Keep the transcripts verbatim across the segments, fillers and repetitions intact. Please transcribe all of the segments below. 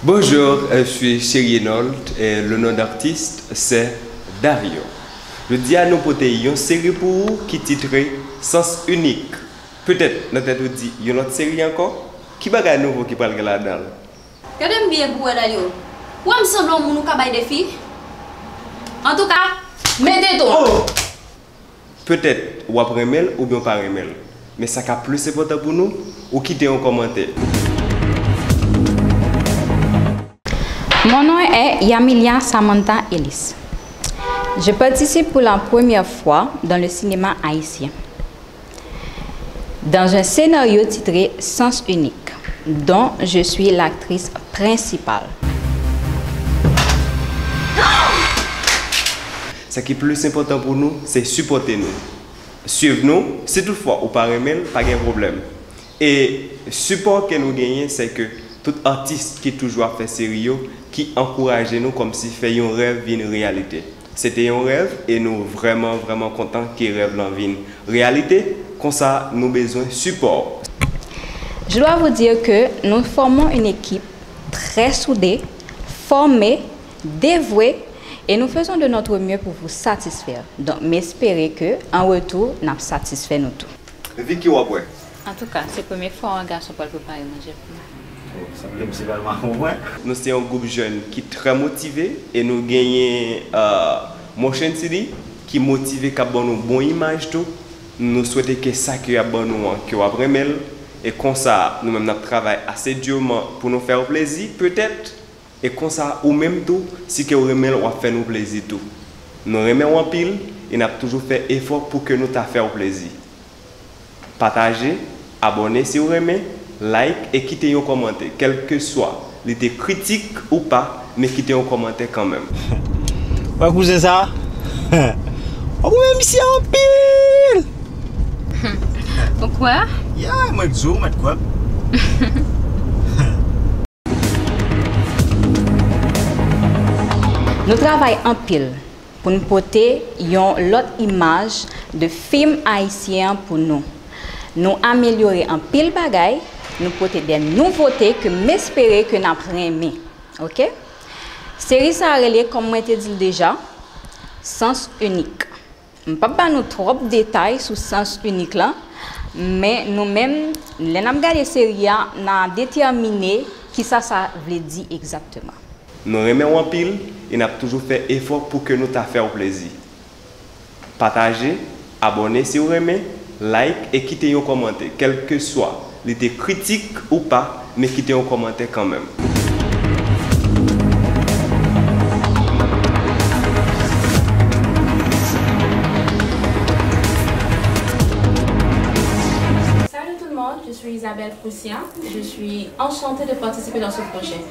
Bonjour, euh, je suis Chérienold et le nom d'artiste c'est Dario. Jodi a nou pote yon seri pou ou ki titre Sens Inik. Petèt nan tèt ou di yon lòt seri ankò? Ki bagay nouvo ki pral gen ladan l? Gade m byen pou w wè Dario. Ou wè m sanble yon moun ou ka bay defi? Antouka, mete tou! Petèt w ap renmen l oubyen w pa renmen l, men sa k ap plis enpòtan pou nou, ou kite yon kòmantè. Mon nom est Yamilia Samantha Ellis. Je participe pour la première fois dans le cinéma haïtien, dans un scénario titré Sens Unique, dont je suis l'actrice principale. Sa ki plis enpòtan pou nou, se sipòte nou. Swiv nou, si toutfwa ou pa renmen l, pa gen pwoblèm. E sipò ke nou genyen, se ke tout atis ki toujou ap fè seri yo, ki ankouraje nou kòmsi fè yon rèv vin reyalite. Se te yon rèv e nou vrèman, vrèman kontan ke rèv lan vin reyalite. Konsa, nou bezwen sipò. Je dois vous dire que nous formons une équipe très soudée, formée, dévouée, et nous faisons de notre mieux pour vous satisfaire. Donc, m espere ke, an retou, n ap satisfè nou tou. Vicky, w ap wè. Antouka, se premye fwa yon gason pral prepare manje pou mwen. Oh, sanble m se pral maron mwen. Nou se yon gwoup jèn ki trè motive e nou genyen uh, Motion City ki motive, k ap ban nou bon imaj tou. Nou swete ke sa ke y ap ban nou an, ke w ap renmen l. E konsa, nou menm n ap travay asedyèman pou nou fè w plezi, petèt. E konsa, ou menm tou, si ke w renmen l, w ap fè nou plezi tou. Nou renmen w anpil e n ap toujou fè efò pou ke nou ta fè w plezi. Pataje, abòne si w renmen, like e kite yon kòmantè, kèlkeswa li te kritik ou pa, men kite yon kòmantè kanmenm. Wè kouzen sa? W ap renmen misye anpil! Ou kwè? Ya, mwen k di w, mèt kwè m. Nou travay anpil pou n pote yon lòt imaj de fim ayisyen an pou nou. Nou amelyore anpil bagay, nou pote de nouvote ke m espere ke n ap renmen. Oke? Seri sa a rele, kòm mwen te di l deja, Sens Unique. M p ap ba nou twòp detay sou Sens Unique lan, men nou menm, lè n ap gade seri a, n a detèmine kisa sa vle di egzakteman. Nou renmen w anpil e n ap toujou fè efò pou ke nou ta fè w plezi. Pataje, abòne si w renmen, like e kite yon kòmantè, kèlkeswa li te kritik ou pa, men kite yon kòmantè kanmenm. Salut tout le monde, je suis Isabelle Poussian. Je suis enchantée de participer dans ce projet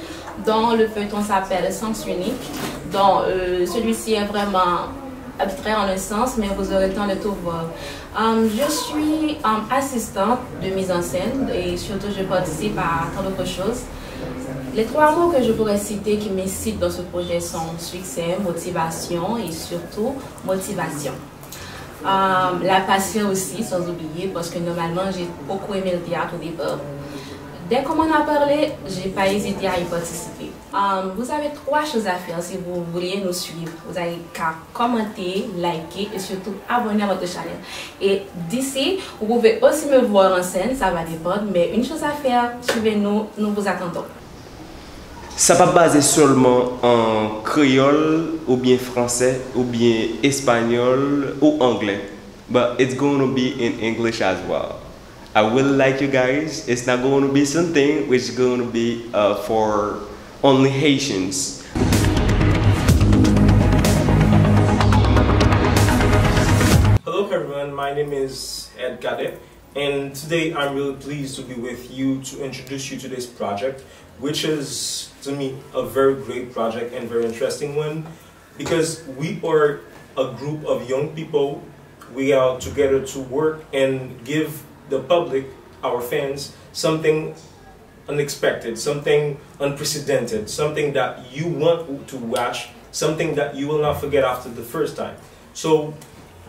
dont le feuilleton s'appelle Sens Unique, dont euh, celui-ci est vraiment abstrait en un sens, mais vous aurez le temps de tout voir. Euh, je suis euh, assistante de mise en scène et surtout je participe à tant d'autres choses. Les trois mots que je pourrais citer qui m'incitent dans ce projet sont succès, motivation et surtout motivation. Euh, la passion aussi, sans oublier, parce que normalement, j'ai beaucoup aimé le théâtre au départ. Dès qu'on m'en a parlé, j'ai pas hésité à y participer. Euh, vous avez trois choses à faire si vous voulez nous suivre. Vous avez qu'à commenter, liker et surtout abonner à votre channel. Et d'ici, vous pouvez aussi me voir en scène, ça va dépendre, mais une chose à faire, suivez-nous, nous vous attendons. Sa p ap baze sèlman an kreyòl oubyen fransè oubyen espanyòl ou anglè, but it's gonna be in English as well. I really like you guys. It's not gonna be something which is gonna be uh, for only Haitians. Hello everyone, my name is Ed Cadet. And today I'm really pleased to be with you to introduce you to this project, which is, to me, a very great project and very interesting one because we are a group of young people. We are together to work and give the public, our fans, something unexpected, something unprecedented, something that you want to watch, something that you will not forget after the first time. So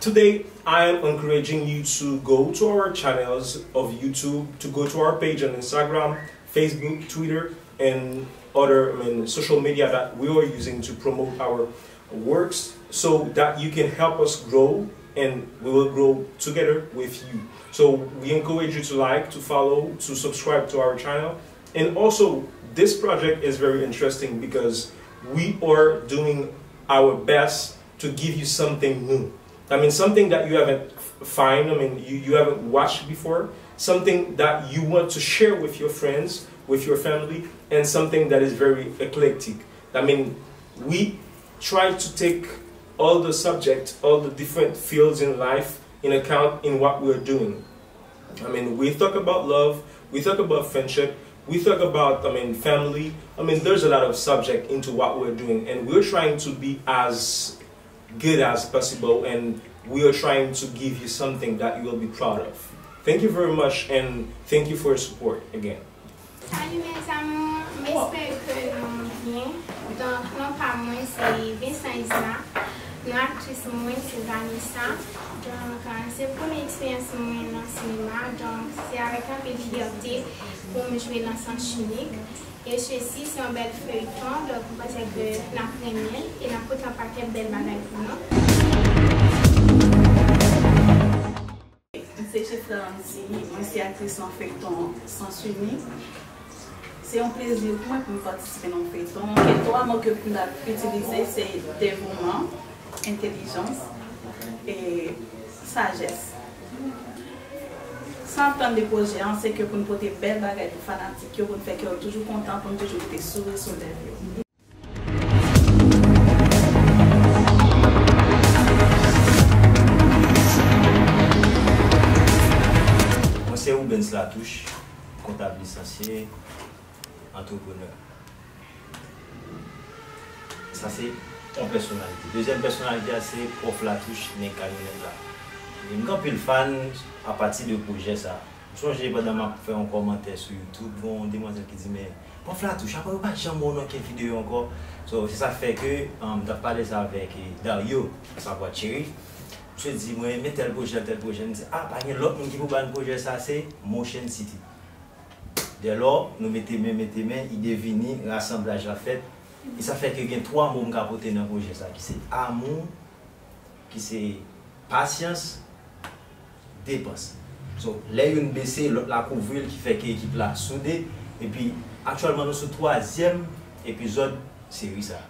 today, I am encouraging you to go to our channels of YouTube, to go to our page on Instagram, Facebook, Twitter, and other, I mean, social media that we are using to promote our works so that you can help us grow and we will grow together with you. So we encourage you to like, to follow, to subscribe to our channel. And also, this project is very interesting because we are doing our best to give you something new. I mean, something that you haven't f- find, I mean, you, you haven't watched before, something that you want to share with your friends, with your family, and something that is very eclectic. I mean, we try to take all the subjects, all the different fields in life in account in what we're doing. I mean, we talk about love, we talk about friendship, we talk about, I mean, family. I mean, there's a lot of subject into what we're doing, and we're trying to be as good as possible, and we are trying to give you something that you will be proud of. Thank you very much, and thank you for your support again. Salut mes amours, m espere ke nou byen. Donk, non pa mwen se Vincent Isma. Non aktris mwen se Vanessa. Donk, se premye eksperyans mwen nan sinema. Donk, se avèk anpil fyète pou m jwe nan Sens Unique. E sesi se yon bèl feyton, donk m panse ke n ap renmen l e n ap pote yon pakèt bèl bagay pou nou. M se Chefra Andy, mwen se aktris nan feyton Sens Unique. Se yon plezi pou mwen pou m patisipe nan yon feyton. E twa mo ke m t ap itilize se devouman, entèlijans e sajès. Sa m ap tann de pwojè an, se ke pou n pote bèl bagay pou fanatik yo, pou n fè kè yo toujou kontan, pou n toujou kite souri sou lèv yo. Mwen se Rubens Latouche, kontab lisansye, antreprenè. Sa se yon pèsonalite. Dezyèm pèsonalite a se Pwòf Latouche, nèg kamyonèt la. E m gen anpil fan apati de pwojè sa. M sonje pandan m ap fè yon kòmantè sou YouTube, gen yon demwazèl ki di, "Men, Pwòf Latouche, apa yo pa janm wè w nan okenn videyo ankò?" So, se sa k fè ke, um, m t ap pale sa avèk, eh, Dario, asavwa Thierry. Misye di mwen, "Men tèl pwojè, tèl pwojè." M di, "A, pa gen lòt moun ki pou ban pwojè sa, se Motion City." Dèlò, nou mete men, mete men, ide vini, rasanblaj la fèt. E sa fè ke gen twa mo m ka pote nan pwojè sa, ki se amou, ki se pasyans, depans. So, lè youn bese, lòt la kouvri l, ki fè ke ekip la soude. Epi, aktyèlman, nou sou twazyèm epizòd seri sa.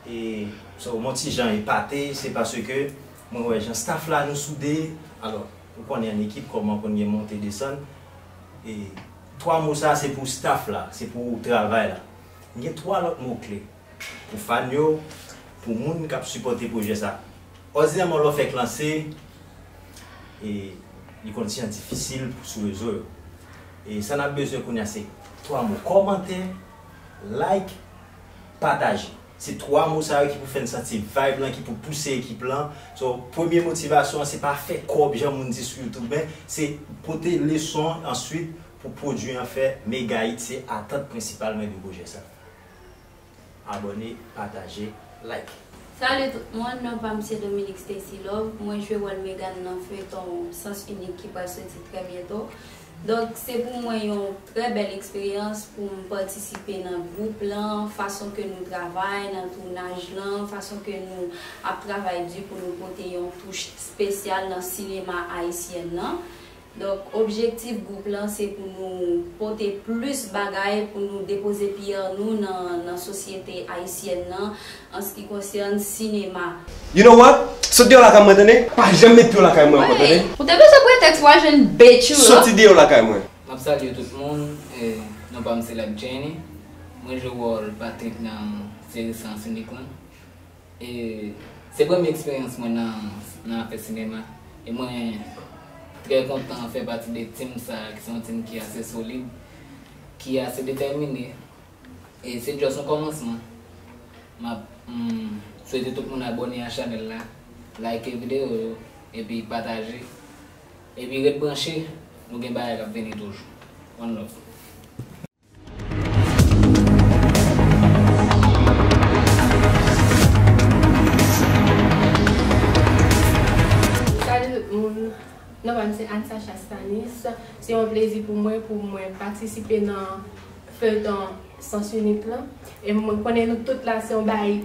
E, so, m on ti jan epate, se paske mwen wè jan staff la nou soude. Alò, ou konnen an ekip kòman konn gen monte desann. E twa mo sa se pou staff la, se pou travay la. M gen twa lòt mo kle pou fan yo, pou moun k ap sipòte pwojè sa. Òdinèman, lè w fèk lanse, e, li konn ti jan difisil sou rezo yo. E sa n ap bezwen kounye a se twa mo, kòmantè, like, pataje. Se twa mo sa yo ki pou fè n santi vibe lan, ki pou pouse ekip lan. So, premye motivasyon an, se pa fè kòb jan moun di sou YouTube, men se pote leson an, answit pou pwodui an fè mega hit, se atant prensipal mwen de pwojè sa. Abòne, pataje, like. Salut tout moun, non pa m se Dominique Stacy Love. Mwen jwe wòl Megan nan feyton Sens Unique ki pral soti trè byento. Donk, se pou mwen yon trè bèl eksperyans pou m patisipe nan gwoup lan, fason ke nou travay nan tounaj lan, fason ke nou ap travay di pou nou pote yon touch espesyal nan sinema ayisyèn nan. Donk, objektif gwoup lan se pou nou pote plis bagay, pou nou depoze pyè nou nan, nan sosyete ayisyèn nan, an se ki konsène sinema. You know what? Sot deyò lakay mwen, tande? Pa janm met pye w lakay mwen ankò, tande? Ou te bezwen pretèks pou al jwenn bèt ou, non? Soti deyò lakay mwen. M ap salye tout moun, e, non pa m se Lab Jenny. Mwen jwe wòl Patrick nan seri Sens Unique lan. E se premye eksperyans mwen nan, nan afè sinema. E mwen trè kontan fè pati de tim sa a, ki se yon tim ki ase solid, ki ase detèmine. E se just yon kòmansman. M ap, mm, swete tout moun abòne a chanèl la, like videyo yo, epi pataje. Epi ret branche, nou gen bagay k ap vini toujou. One love. Salut tout moun. Non pa m se Anne Sacha Stanis. Se yon plezi pou mwen, pou mwen patisipe nan feyton Sans Unique lan. E mwen konnen nou tout la, se yon bagay,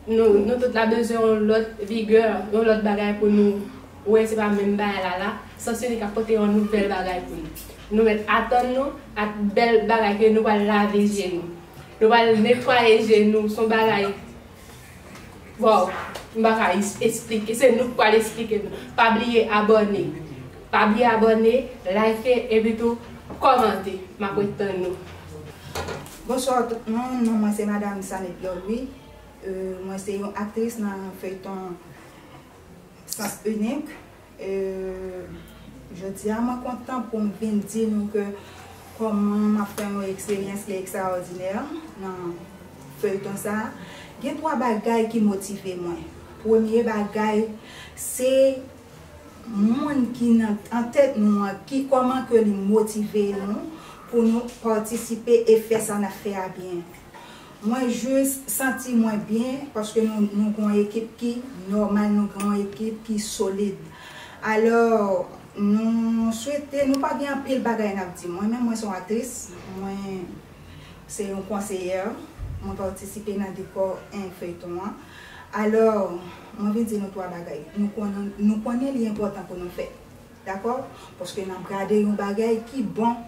nou, nou tout la bezwen yon lòt vigè, yon lòt bagay pou nou wè se pa menm bagay la la. Sans Unique ap pote yon nouvèl bagay pou nou. Nou mèt atann nou ak bèl bagay ke nou pral lave je nou. Nou pral netwaye je nou, se yon bagay Wow, m pa ka es- esplike. Se nou k pral esplike nou. Pa bliye abòne. Pa bliye abòne, like, epi tou kòmante. M ap ret tann nou. Bonswa tout moun, non mwen se Madanm Sanet Lorlouis. Euh, mwen se yon aktris nan feyton Sans Unique. Euh, jodi a mwen kontan pou m vin di nou ke kòman m ap fè yon eksperyans ki ekstraòdinè nan feyton sa a. Gen twa bagay ki motive mwen. Premye bagay, se moun ki nan an tèt nou an, ki kòman ke li motive nou pou nou patisipe e fè sa n ap fè a byen. Mwen jis santi mwen byen paske nou, nou gen yon ekip ki nòmal, nou gen yon ekip ki solid. Alò, nou swete, nou pa gen anpil bagay n ap di. Mwen menm, mwen se yon aktris, mwen se yon konseyè, mwen patisipe nan dekò en feyton an. Alò, mwen vin di nou twa bagay. Nou konnen, nou konnen li enpòtan pou nou fè. Dakò? Paske n ap gade yon bagay ki bon.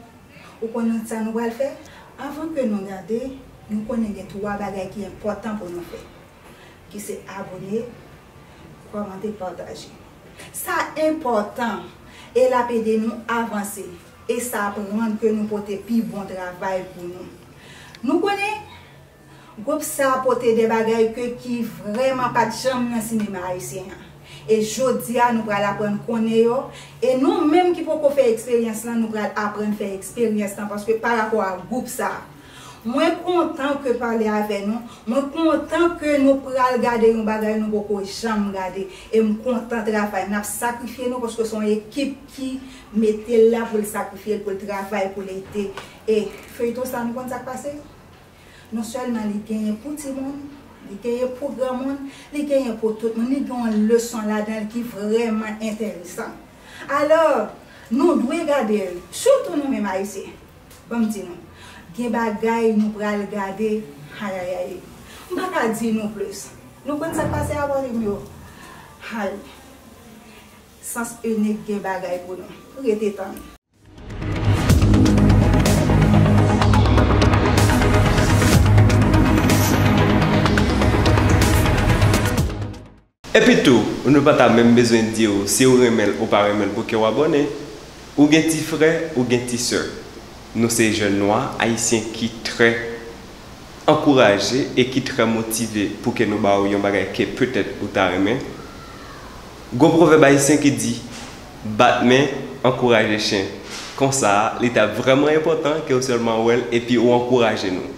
Ou konnen sa nou pral fè? Avan ke nou gade, nou konnen gen twa bagay ki enpòtan pou nou fè, ki se abòne, kòmante, pataje. Sa enpòtan e l ap ede nou avanse. E sa ap rann ke nou pote pi bon travay pou nou. Nou konnen, gwoup sa a pote de bagay ke ki vrèman pa t janm nan sinema ayisyen an. E jodi a, nou pral aprann konnen yo. E nou menm ki poko fè eksperyans lan, nou pral aprann fè eksperyans lan paske pa rapò a gwoup sa a. Mwen kontan ke pale avè nou. Mwen kontan ke nou pral gade yon bagay nou poko janm gade. E m kontan travay. N ap sakrifye nou paske se yon ekip ki mete l la pou l sakrifye l, pou l travay, pou l ede. E feyton sa, nou konn sa k pase? Non sèlman li genyen pou timoun, li genyen pou granmoun, li genyen pou tout moun. Li gen yon leson ladan l ki vrèman enteresan. Alò, nou dwe gade l, sitou nou menm Ayisyen. Ban m di nou, gen bagay nou pral gade, ayayay. M pa ka di nou plis. Nou konn sa k pase a, zanmi m yo? Hay. Sans Unique gen bagay pou nou. Rete tann. Epi tou, nou pa ta menm bezwen di w si w renmen l ou pa renmen l pou ke w abòne. Ou gen ti frè, ou gen ti sè. Nou se jèn nwa ayisyen ki trè ankouraje e ki trè motive pou ke nou ba w yon bagay ke petèt ou ta renmen. Gon pwovèb ayisyen ki di, bat men, ankouraje chen. Konsa, li ta vrèman enpòtan ke w sèlman wè l epi ou ankouraje nou.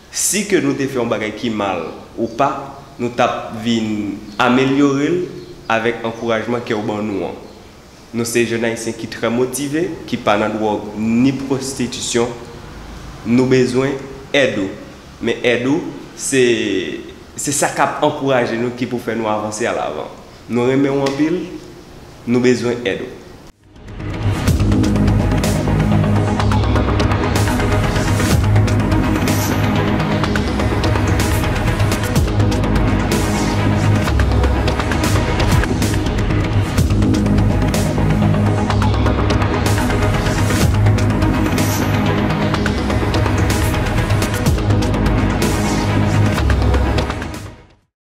Si ke nou te fè yon bagay ki mal ou pa, nou t ap vin amelyore l avèk ankourajman ke w ban nou an. Nou se jèn ayisyen ki trè motive, ki pa nan dwòg ni pwostitisyon. Nou bezwen èd ou. Men èd ou, se, se sa k ap ankouraje nou, ki pou fè nou avanse alavan. Nou renmen w anpil, nou bezwen èd ou.